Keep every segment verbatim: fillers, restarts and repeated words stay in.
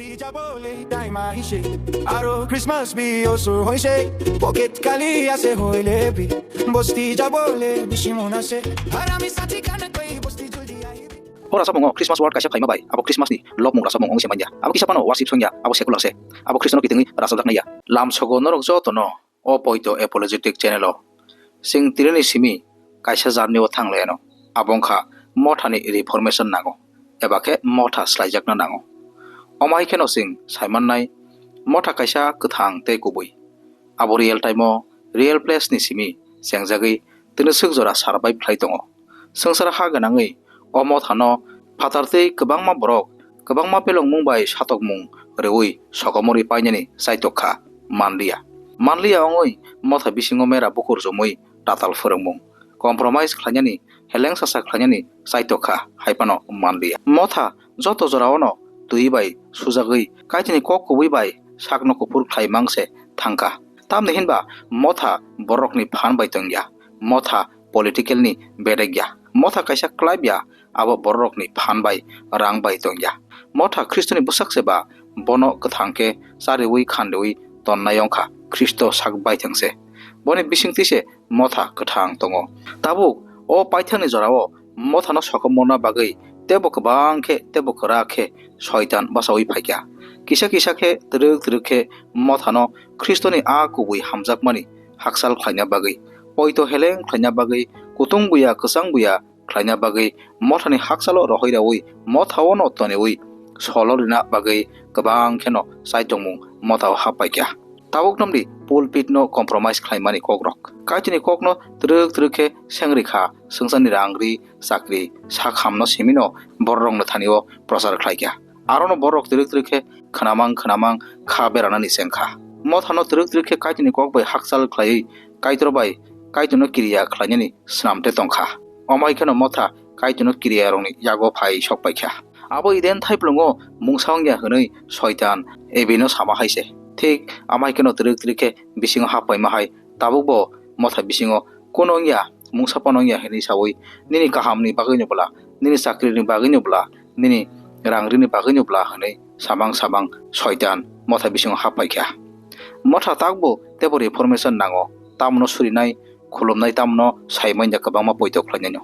Bosti jabole time ahise, aro Christmas bhi osur hoise, pocket khali ase hoile bhi. Bosti jabole bishi mon ase, har ami sathi khan koi bosti joldi ahibi. O rwchapmungo Christmas word kaisa phaima bai, abo Christmas ni lobmung rwchapmung wngwi se manya. Abo kisa phano worship song ya, abo secular se. Abo Khristono kitingwi rwchapjaknai ya. Lamsogo norok jotono o poito apologetic channel o chwng tini ni simi kaisa journey o thang lai anw. Abo wngkha mothani reformation nango, eba khe motha swlaijakna nango. Omo hai kheno chwng saimannai, motha kaisa kwthang tei kubui. Abo real time o, real place ni simi chengjagwi tini swk jora survive khlai tongo. Swngchar ha gwnangwi o mothano phatar tei kwbangma borok, kwbangma pelongmung bai satokmung rwui sokomorwi painani chaitok kha, manliya. Manliya wngwi motha bisingo mera bukur jomwi tatal phwrwngmung, compromise khlainani, heleng sasa khlainani chaitok kha, hai phano manliya. Motha joto joraono twi bai sujagwi, Kaitorni kok kubui bai sakno kuphur khlai mang se thang kha. Tamni hinba motha borokni phan bai tong ya, motha political ni bedek ya, motha kaisa club ya, abo borokni phan bai, rang bai tong ya. Motha Khristoni bwsak se ba bono kwthang khe chariui khanriui tonnai wng kha, Khristo sak bai thang se. Boni bisingtwi se motha kwthang tongo. Tabuk o paithakni jorao mothano sokomorna bagwi teibo kwbang khe, teibo kwrak khe Soitan bachaui phaikha. Kisa kisa khe twrwk twrwk khe mothano Khristoni a kubui hamjakmani hakchal khlaina bagwi, poito heleng khlaina bagwi, kutung buya kwchang buya khlaina bagwi, mothani hakchalo rohoi raui, mothao no toniui solo rina bagwi kwbang kheno chaitokmung mothao hap paikha. Tabuk nomdi pulpit no compromise khlaimani kokrok. Kaitorni kokno twrwk twrwk khe sengri kha, swngcharni rang ri, chakri, sak hamno simino bororokno thani o prochar khlaikha. Arono borok twrwk twrwk khe khwnamang khwnamang kha beranani chengkha. Mothano twrwk twrwk khe Kaitorni kok bai hakchal khlaiwi Kaitor bai Kaitorno kiriya khlainani swnamte tongkha. Omo hai kheno motha Kaitorno kiriyarokni yago phai sok paikha. Abo Eden thaiplungo mungsa wngya hwnwi Soitan Ebino sama hai se. Thik amo hai kheno twrwk twrwk khe bisingo hap paima hai tabukbo motha bisingo kuno wngya, mungsa phano wngya hwnwi saui, nini kahamni bagwino bwla, nini chakrini bagwino bwla, nini rang rini bagwino bwla hwnwi samang samang Soitan motha bisingo hap paikha. Motha takbo teibo reformation nango, tamono surinai, khulumnai, tamono saimanya kwbangma poito khlainaino.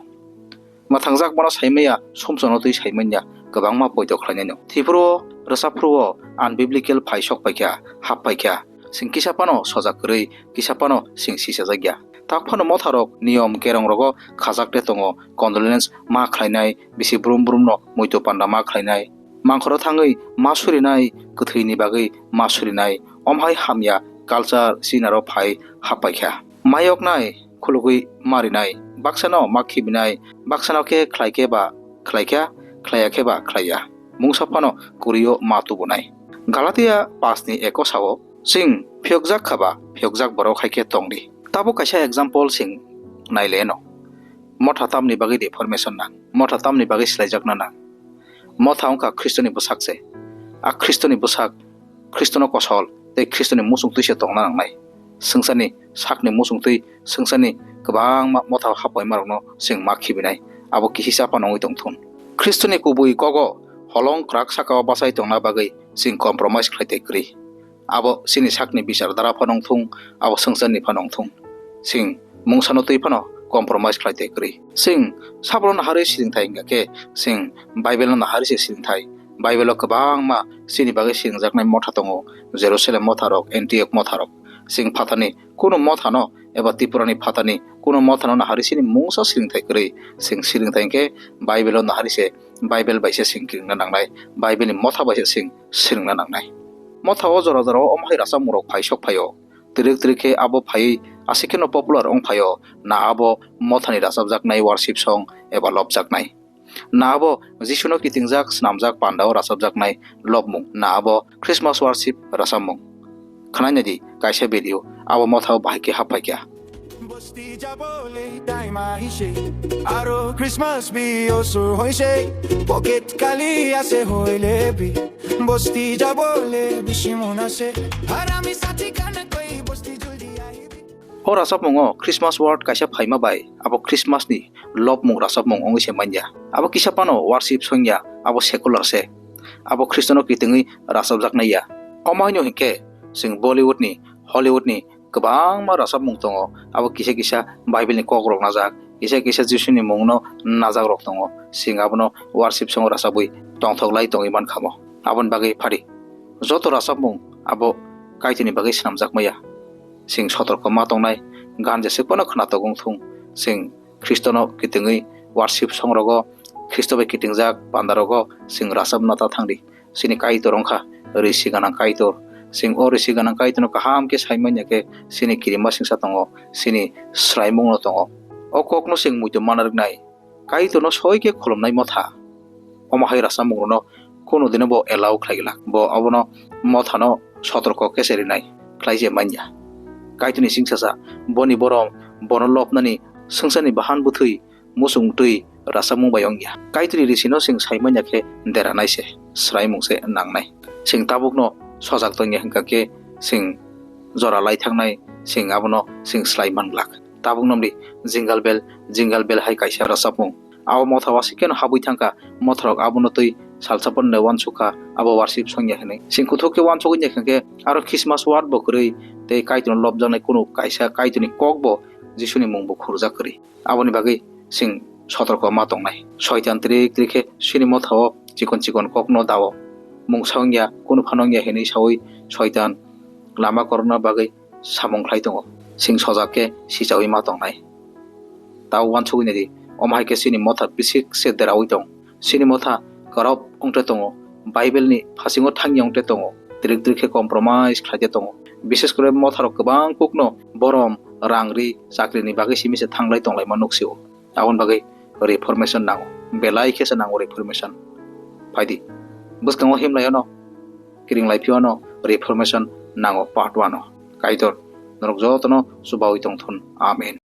Mwthangjak bono saimanya, sumsokno twi saimanya kwbangma poito khlainaino. Tripura o rwchapphru o unbiblical phai sok paikha, hap paikha. Chwng kisa phano sojak kwrwi, kisa phano chwng sichajakya. Tak phano motharok niyom kerong rogo khajak de tongo, condolence ma khlainai, bisi brum brum no muitu panda ma khlainai, mangkhoro thangwi ma surinai, kwthwini bagwi ma surinai, omhai hamya culture sinaro phai hap paikha. Mayoknai khulugwi ma rinai, baksano ma khibinai, baksano khe khlai khe ba khlaikha, khlaiya khe ba khlaiya, mungsa phano kwrwi o ma tubunai. Galatia paanch ni eko sao, chwng phiyokjak kha ba phiyokjak borok hai khe tong di. Tabuk kaisa example chwng nai le no. Motha tamni bagwi reformation nang? Motha tamni bagwi swlaijakna nang? Motha wngkha Khristoni bwsak se. A Khristoni bwsak, Khristono kosol tei Khristoni muchungtwi se tongna nangnai. Swngcharni sakni muchungtwi, swngcharni kwbangma motha hap paimarokno chwng ma khibinai. Abo kihisa phano wngwi tongthun. Khristoni kubui kogo holong kwrak sakao bachai tongna bagwi chwng compromise khlai tei kwrwi. Abo chini sakni bichar dara phano wngthung, abo swngcharni phano wngthung, chwng mungsano twi phano compromise khlai tei kwrwi. Chwng sabono naharwi silingthai wngya khe, chwng Bible no naharwi se silingthai. Bible o kwbangma chini bagwi silingjaknai motha tongo, Jerusalem motharok, Antioch motharok. Chwng phatarni kunu mothano eba Tripurani phatarni kunu mothano naharwi chini mungsa silingthai kwrwi. Chwng silingthai hwnkhe Bible o naharwi se, Bible bai se chwng kiringna nangnai, Bible ni motha bai se chwng silingna nangnai. Motha o jora jora o omo hai rachapmungrok phai sok phaio. Twrwk twrwk khe abo phaiwi aswk kheno popular wng phaio, na abo mothani rachapjaknai worship song eba lobjaknai, na abo Jisuno kitingjak swnamjak pandao rachapjaknai lobmung, na abo Christmas worship rachapmung. Khwnai nai di kaisa video, abo mothao bahai khe hap phaikha. Bosti jabole time ahise, aro Christmas bhi osur hoise, pocket khali ase hoile bhi. Bosti jabole bishi mon ase, har ami sathi khan koi bosti joldi ahibi. O rachapmungo Christmas word kaisa phaima bai abo Christmas ni lobmung rachapmung wngwi se manya. Abo kisa phano worship songya, abo secular se. abo Khristono kitingwi rachapjaknai ya. Omo haino hinkhe chwng Bollywood ni, Hollywood ni kwbangma rachapmung tongo, abo kisa kisa Bible ni kok rok najak, kisa kisa Jisu ni mung no najak rok tongo, chwng abono worship song o rachapwi tongthok lai tongwi mankha mo. Aboni bagwi phari joto rachapmung abo Kaitorni bagwi swnamjak maya. Chwng sotorko ma tongnai, gan jesuk phano khwnatok wng thung, chwng Khristono kitingwi worship songrogo, Khristo bai kitingjak pandarogo chwng rachapna ta thangdi. Chini Kaitor wngkha risi gwnang Kaitor. Chwng o risi gwnang Kaitorno kaham khe sai manya khe chini kirima singsa tongo, chini swraimungno tongo. O kokno chwng muitu mana rwnai. Kaitorno soi khe khulumnai motha. Omo hai rachapmungrokno kunu dino bo allow khlai glak. Bo abono mothano sotorko khe se rinai khlai je manya. Kaitorni singsacha boni borom bono lobnani swngcharni bahan bwthwi muchung twi rachapmung bai wngya. Kaitorni risino chwng sai manya khe deranai se, swraimung se nangnai. Chwng tabukno sojak tongya hwnkha khe chwng jora lai thangnai, chwng abono chwng slai man glak. Tabuk nomdi jingle bell, jingle bell hai kaisa rachapmung. Abo motha wasik kheno habwi thangkha, motharok abono twi salsa phano uansukha, abo worship songya hwnwi. Chwng kuthuk khe uansugwi naikha khe aro Christmas word bo kwrwi tei Kaitorno lobjaknai kunu kaisa Kaitorni kok bo Jisuni mung bo khurjak kwrwi. Aboni bagwi chwng sotorko ma tongnai. Soitan trik trik khe chini mothao chikon chikon kokno dao. Mungsa wngya, kunu phano wngya hwnwi saui Soitan lama korokna bagwi samung khlai tongo. Chwng sojak khe sichaui ma tongnai. Tao uansugwi naidi, omo hai khe chini motha bisik se deraui tong. Chini motha kwrap wngte tongo, Bible ni phasingo thangya wngte tongo, trik trik khe compromise khlaite tongo. Bishes kore motharok kwbang kukno borom, rang ri, chakri ni bagwi simi se thanglai tonglaima nuksio. Aboni bagwi reformation nango, belai khe se nango reformation. Phaidi, bwskango himlaiano, kiring lai phiyano reformation nango part one o. Kaitor norok jotono chubaui tongthun. Amen.